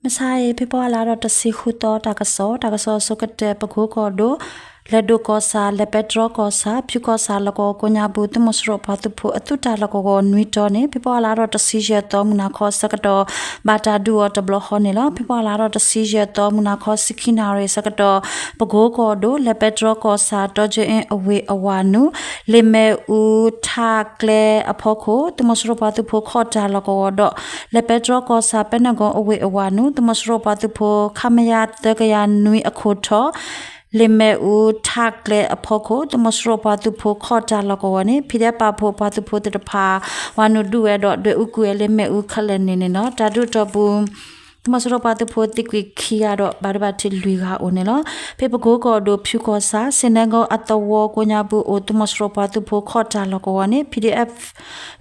မဆါအံၤ ဖ့ၤဘြူၤအါလါဒီးတဆံဃုသီ တၢ်ကစီၣ်, တၢ်ကစီၣ်အဆိကတၢၢ် ပကိကီၢ်ဒိၣ် လဲၤဒိၣ်ကီၢ်ဆၣ် လဲၤပဲတြီကီၢ်ဆၣ် ဖၠူကီၢ်ဆၣ်လီၢ်ကဝီၤကိးညါပူၤ သုးမီၤစိရိၤပှၤသုးဖိအသုးတၢ်လီၢ်ကဝီၤနွံတီၤန့ၣ် ဖ့ၤဘြူၤအါလါဒီးတဆံယဲၢ်သီ မုၢ်နၤခီအဆၢကတီၢ် ဘၣ်တၢ်ဒုးအီၤတဘျီဃီန့ၣ်လီၤ. ဖ့ၤဘြူၤအါလါဒီးတဆံယဲၢ်သီ မုၢ်နၤခီဆံခံနၣ်ရံၣ်အဆၢကတီၢ် ပကိကီၢ်ဒိၣ် လဲၤပဲတြီကီၢ်ဆၣ် တီကၠ့အ့အဝ့ၢ်အဝၤနုာ် လ့ၣ်မဲာ်အူထးကျဲအဖီခိၣ် သုးမီၤစိရိၤပှၤသုးဖိခီၣ်တၢ်လီၢ်ကဝီၤဒီး လဲၤပဲတြီကီၢ်ဆၣ် ပဲနဂီၤအဝ့ၢ်အဝၤနုာ် သုးမီၤစိရိၤပှၤသုးဖိ ခမရ သၢကယၤနွံအခိၣ်ထီၣ် လ့ၣ်မဲာ်အူထးကျဲအဖီခိၣ် သုးမီၤစိရိၤပှၤသုးဖိခီၣ်တၢ်လီၢ်ကဝီၤန့ၣ် PDF ပာ်ဖှိၣ်ပှၤသုးဖိသ့ၣ်တဖၣ် ဝၤနုာ်ဒုးဝဲဒီး ဒွဲၣ်အူကွံာ်ဝဲလ့ၣ်မဲာ်အူခဲလၢာ်န့ၣ်န့ၣ်လီၤ. တၢ်ဒုးအတီၢ်ပူၤ သုးမီၤစိရိၤပှၤသုးဖိသံကွံာ်ခံဂၤဒီး ဘၣ်ဒိဘၣ်ထံးလွံၢ်ဂၤအိၣ်န့ၣ်လီၤ. ဖဲပကိကီၢ်ဒိၣ်ဖၠူကီၢ်ဆၣ် စ့နဲကီအသဝီကိးညါပူၤအိၣ် သုးမီၤစိရိၤပှၤသုးဖိခီၣ်တၢ်လီၢ်ကဝီၤန့ၣ် PDF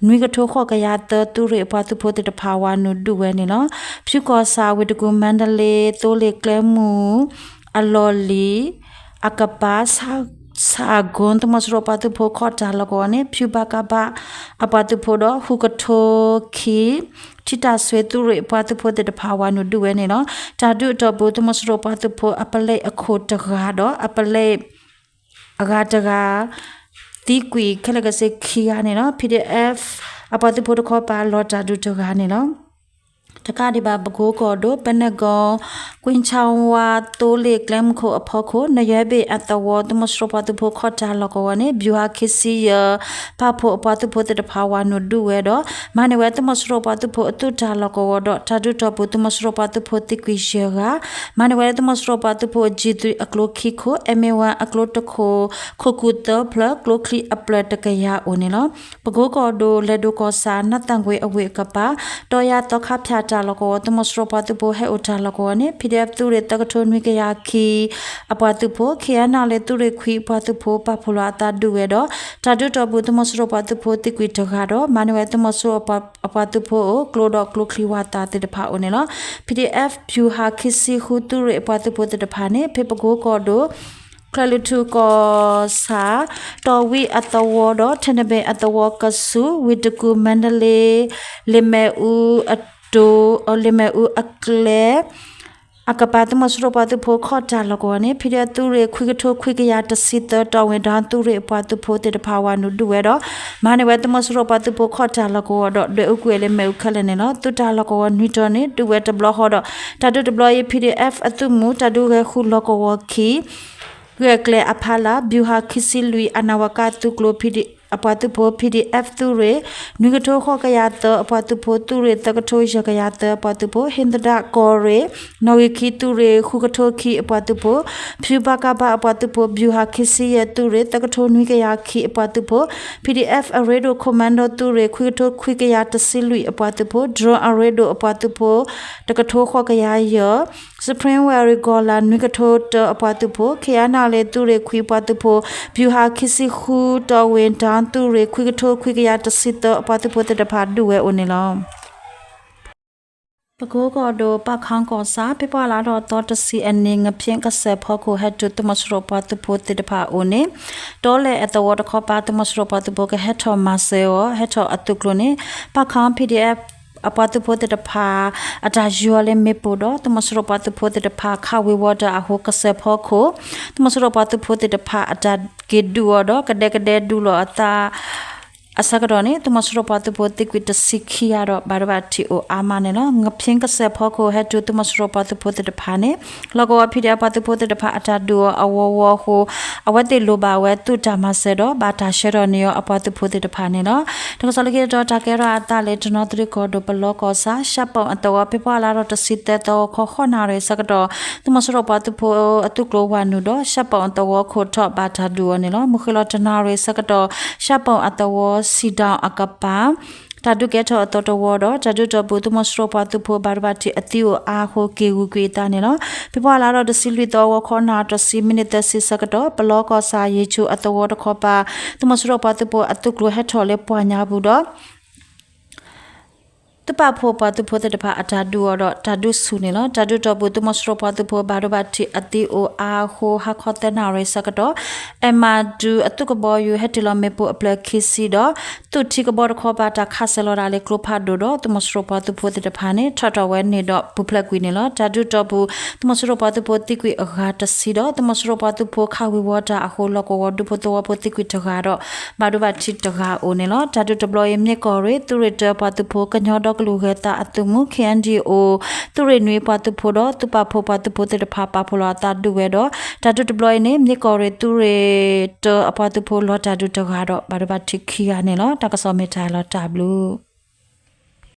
နွံကထိဃိးကယၤသၢ သုးရ့ၣ်အပှၤသုးဖိသ့ၣ်တဖၣ် ဝၤနုာ်ဒုးဝဲန့ၣ်လီၤ. ဖၠူကီၢ်ဆၣ် ဝ့ၢ်တကူၣ် မါဒလ့ သိလ့ၣ်ကျဲမုၢ် အလီၢ်လံၤ အကပၤ ဆၣ်ကိၣ် သုးမီၤစိရိၤပှၤသုးဖိခီၣ်တၢ်လီၢ်ကဝီၤန့ၣ် ဖၠူဘၣ်ကဘၣ် အပှၤသုးဖိဒီး ဃုကထိခံ ထံတၢ်ဆွ့သုးရ့ၣ်အပှၤသုးဖိသ့ၣ်တဖၣ် ဝၤနုာ်ဒုးဝဲန့ၣ်လီၤ. တၢ်ဒုးအတီၢ်ပူၤ သုးမီၤစိရိၤပှၤသုးဖိအပလဲအခိၣ်တဂၤဒီး အပလဲအဂၤတဂၤ သံကွံာ်ခဲလၢာ်ခဲဆ့ခံဂၤန့ၣ်လီၤ. PDF အပှၤသုးဖိတခီပၤ လီၤတၢ်ဒုးတဂၤန့ၣ်လီၤ. တကးဒံးဘၣ် ပကိကီၢ်ဒိၣ် ပဲနဂီၤ ကွ့ဆါဝါ သိလ့ၣ်ကျဲမုၢ်ခိၣ်အဖီခိၣ် နယွဲဘ့ၣ်အသဝီ သုးမီၤစိရိၤပှၤသုးဖိခီၣ်တၢ်လီၢ်ကဝီၤန့ၣ် ဘျူဟာခံဆံယဲၢ် ပာ်ဖှိၣ်အပှၤသုးဖိသ့ၣ်တဖၣ် ဝၤနုာ်ဒုးဝဲဒီး မၤန့ၢ်ဝဲသုးမီၤစိရိၤပှၤသုးဖိအသုးတၢ်လီၢ်ကဝီၤဒီး တၢ်ဒုးအတီၢ်ပူၤ သုးမီၤစိရိၤပှၤသုးဖိသံကွံာ်ယဲၢ်ဂၤ မၤန့ၢ်ဝဲသုးမီၤစိရိၤပှၤသုးဖိ G three အကျိခံခိၣ် M one အကျိတခိၣ် ခိၣ်ကူၣ်သၢဖျၢၣ် ကျိချံအဖျၢၣ်တကယၤအိၣ်န့ၣ်လီၤ. ပကိကီၢ်ဒိၣ် လဲၤဒိၣ်ကီၢ်ဆၣ် နးသၣ်ကွ့အဝ့ၢ်အကပၤ တီယါသီခါဖၠၣ်တၢ်လီၢ်ကဝီၤ သုးမီၤစိရိၤပှၤသုးဖိဟဲအိၣ်တၢ်လီၢ်ကဝီၤန့ၣ် PDF သုးရ့ၣ်သၢကထိနွံကယၤခံ အပှၤသုးဖိ KNLA သုးရ့ၣ်ခွံအပှၤသုးဖိ ပာ်ဖှိၣ်လီၤအသးဒုးဝဲဒီး တၢ်ဒုးအတီၢ်ပူၤ သုးမီၤစိရိၤပှၤသုးဖိသံကွံာ်တဂၤဒီး မၤန့ၢ်ဝဲသုးမီၤစိရိၤအပှၤသုးဖိအိၣ် ကျိဒီးကျိချံဝၤသးသ့ၣ်တဖၣ်အိၣ်န့ၣ်လီၤ. PDF ဘျူဟာခံဆံဃု သုးရ့ၣ်အပှၤသုးဖိသ့ၣ်တဖၣ်န့ၣ် ဖဲပကိကီၢ်ဒိၣ် ချၢၣ်လွံၢ်ထူၣ်ကီၢ်ဆၣ် တီၢ်ဝံအသဝီဒီး ထဲနဘ့ၣ်အသဝီကဆူး ဝ့ၢ်တကူၣ် မါဒလ့ လ့ၣ်မဲာ်အူအတိၤ လ့ၣ်မဲာ်အူအကျဲ အကပၤ သုးမီၤစိရိၤပှၤသုးဖိခီၣ်တၢ်လီၢ်ကဝီၤန့ၣ် PDF သုးရ့ၣ်ခွံကထိခွံကယၤတဆံသၢ တီၢ်ဝ့ၢ်ဒီသုးရ့ၣ်အပှၤသုးဖိသ့ၣ်တဖၣ် ဝၤနုာ်ဒုးဝဲဒီး မၤန့ၢ်ဝဲသုးမီၤစိရိၤပှၤသုးဖိခီၣ်တၢ်လီၢ်ကဝီၤဒီး ဒွဲၣ်အူကွံာ်ဝဲလ့ၣ်မဲာ်အူခဲလၢာ်န့ၣ်လီၤ. သုးတၢ်လီၢ်ကဝီၤနွံတီၤန့ၣ် ဒုးဝဲတဘျီဃီဒီး တၢ်ဒုးတဘျီအံၤ PDF အသုးမုၢ် တၢ်ဒုးဂဲၤဃုာ်လီၢ်ကဝီၤခံ ဂဲၤကျဲအဖီလာ် ဘျူဟာခံဆံလွံၢ် အနၣ်ဝၤကၣ်သုးကျိၤ အပှၤသုးဖိ PDF သုးရ့ၣ် နွံကထိဃိးကယၤသၢ အပှၤသုးဖိ သုးရ့ၣ်သၢကထိယဲၢ်ကယၤသၢ အပှၤသုးဖိ ဟ့ၣ်သဒၣ်ကီၢ်ရ့ၣ် နီၣ်ဂံၢ်ခံ သုးရ့ၣ်ဃုကထိခံ အပှၤသုးဖိ ဖၠူဘၣ်ကဘၣ် အပှၤသုးဖိ ဘျူဟာခံဆံယဲၢ် သုးရ့ၣ်သၢကထိနွံကယၤခံ အပှၤသုးဖိ PDF အရ့ဒိၣ် commando သုးရ့ၣ် ခွံကထိခွံကယၤတဆံလွံၢ် အပှၤသုးဖိ drone အရ့ဒိၣ် အပှၤသုးဖိ တကထိဃိးကယၤယဲၢ် Spring Wary ဂီၤလၢ် နွံကထိတၢ အပှၤသုးဖိ KNLA သုးရ့ၣ်ခွံ အပှၤသုးဖိ ဘျူဟာခံဆံဃု တီၢ်ဝ့ၢ်ဒီသုးရ့ၣ် ခွံကထိခွံကယၤတဆံသၢ အပှၤသုးဖိသ့ၣ်တဖၣ် ဒုးဝဲအိၣ်န့ၣ်လီၤ. ပကိကီၢ်ဒိၣ် ပၣ်ခီကီၢ်ဆၣ် ဖ့ၤဘြူၤအါလါဒီးသီတဆံအနံၤ ငဖ့ကစၢၢ်ဖီခိၣ် ဟဲတုၤ သုးမီၤစိရိၤပှၤသုးဖိသ့ၣ်တဖၣ်အအိၣ်န့ၣ် တီလဲၣ်အသဝီတခီပၤ သုးမီၤစိရိၤပှၤသုးဖိကဟဲထီၣ်မၤစၢၤအီၤ ဟဲထီၣ်အသုးကျိၤန့ၣ် ပၣ်ခီ PDF အပှၤသုးဖိသ့ၣ်တဖၣ် အတၢ်ယူၤအီၤလၢမ့ၣ်ပိၢ်ဒီး သုးမီၤစိရိၤပှၤသုးဖိသ့ၣ်တဖၣ် ခးဝ့ၤဝီၤတၢ်အဃိ ကစၢၢ်ဖီခိၣ် သုးမီၤစိရိၤပှၤသုးဖိသ့ၣ်တဖၣ် အတၢ်က့ၤဒုးအီၤဒီး ကဒဲကဒဲဒုးလီၤအသး အဆၢကတီၢ်န့ၣ် သုးမီၤစိရိၤပှၤသုးဖိသံကွံာ်တဆံခံဂၤဒီး ဘၣ်ဒိဘၣ်ထံးအိၣ်အါမးန့ၣ်လီၤ. ငဖ့ကစၢၢ်ဖီခိၣ် ဟဲတုၤ သုးမီၤစိရိၤပှၤသုးဖိသ့ၣ်တဖၣ်န့ၣ် လီၢ်ကဝီၤ PDF အပှၤသုးဖိသ့ၣ်တဖၣ် အတၢ်ဒုးအီၤအဝီဝီအဃိ အဝဲသ့ၣ်လိၣ်ဘၣ်ဝဲသုးတၢ်မၤစၢၤဒီး ဘၣ်တၢ်ဆှၢထီၣ်န့ၢ်အီၤအပှၤသုးဖိသ့ၣ်တဖၣ်န့ၣ်လီၤ. တၢ်ကစီၣ်လၢခံတတီၤ တၢ်ကဲထီၣ်အသးလၢ တနီသရံၣ်ကီၢ်ဒိၣ် ပလီကီၢ်ဆၣ် ရှၢပိၣ်အသဝီ ဖ့ၤဘြူၤအါလါဒီးတဆံသၢသီ ဂီၤခီဃိးနၣ်ရံၣ်အဆၢကတီၢ် သုးမီၤစိရိၤပှၤသုးဖိအသုးကျိၤ ဝၤနုာ်ဒီး ရှၢပိၣ်အသဝီခိၣ်ထီၣ် ဘၣ်တၢ်ဒုးအီၤန့ၣ်လီၤ. မုၢ်ဃ့ၢ်လီၤတနၣ်ရံၣ်အဆၢကတီၢ် ရှၢပိၣ်အသဝီ စံၣ်ဒၣ်အကပၤ တၢ်ဒုးကဲထီၣ်အသီတဝီဒီး တၢ်ဒုးတီၢ်ပူၤ သုးမီၤစိရိၤပှၤသုးဖိ ဘၣ်ဒိဘၣ်ထံးအသံအိၣ်အါအဃိ က့ၤဂုာ်ကွံာ်အသးန့ၣ်လီၤ. ဖ့ၤဘြူၤအါလါဒီးတဆံလွံၢ်သီ ဂီၤခီနၣ်ရံၣ်တဆံ မံးနံးသၢဆံအဆၢကတီၢ် ပလီကီၢ်ဆၣ် ယ့ၣ်ဆိၣ်အသဝီတခီပၤ သုးမီၤစိရိၤပှၤသုးဖိအသုးကျိၤဟဲထီၣ်လၢပှၢ်ညါပူၤဒီး သုးပာ်ဖှိၣ်ပှၤသုးဖိသ့ၣ်တဖၣ်အတၢ်ဒုးအီၤဒီး တၢ်ဒုးဆူၣ်န့ၣ်လီၤ. တၢ်ဒုးတီၢ်ပူၤ သုးမီၤစိရိၤပှၤသုးဖိဘၣ်ဒိဘၣ်ထံးအသံအိၣ်အါအဃိ ဟါခီသၢနၣ်ရံၣ်ဆၢကတီၢ် အဲၣ်မၤဒုးအသုးကဘီယူၤ ဟဲတ့ၢ်လီၤမ့ၣ်ပိၢ်အဖျၢၣ်ခံဆံဒီး သုးထံကဘီတခီပၤ တၢ်ခးစဲၤလီၤဒၣ်လၢကျိဖးဒိၣ်ဒီး သုးမီၤစိရိၤပှၤသုးဖိသ့ၣ်တဖၣ်န့ၣ် ထီၣ်တီၢ်ဝဲန့ၣ်ဒီးပူၤဖျဲးကွံာ်န့ၣ်လီၤ. တၢ်ဒုးတီၢ်ပူၤ သုးမီၤစိရိၤပှၤသုးဖိသံကွံာ်အဂၤတဆံဒီး သုးမီၤစိရိၤပှၤသုးဖိခးဝံၤဝီတၢ်အဃိ လီၢ်ကဝီၤဒူဖိသဝီဖိသံကွံာ်တဂၤဒီး ဘၣ်ဒိဘၣ်ထံးတဂၤအိၣ်န့ၣ်လီၤ. တၢ်ဒုးတဘျီအံၤ မ့ၢ်ကီၢ်ရ့ၣ် သုးရ့ၣ်တၢပှၤသုးဖိ ကညီဒီကလုာ်ဂဲၤသးအသုးမုၢ် ခ့ၣ်အဲၣ်ယူၣ်အ့ၣ် သုးရ့ၣ်နွံပှၤသုးဖိဒီး သုးပာ်ဖှိၣ်ပှၤသုးဖိသ့ၣ်တဖၣ်ပာ်ဖှိၣ်လီၤအသးဒုးဝဲဒီး တၢ်ဒုးတဘျီအံၤန့ၣ် မ့ၢ်ကီၢ်ရ့ၣ်သုးရ့ၣ်တၢအပှၤသုးဖိလီၤတၢ်ဒုးတဂၤဒီး ဘၣ်ဒိဘၣ်ထံးခံဂၤန့ၣ်လီၤ. တၢ်ကစီၣ်မ့ၢ်တၢ်လီၤတၢ်ဘျုး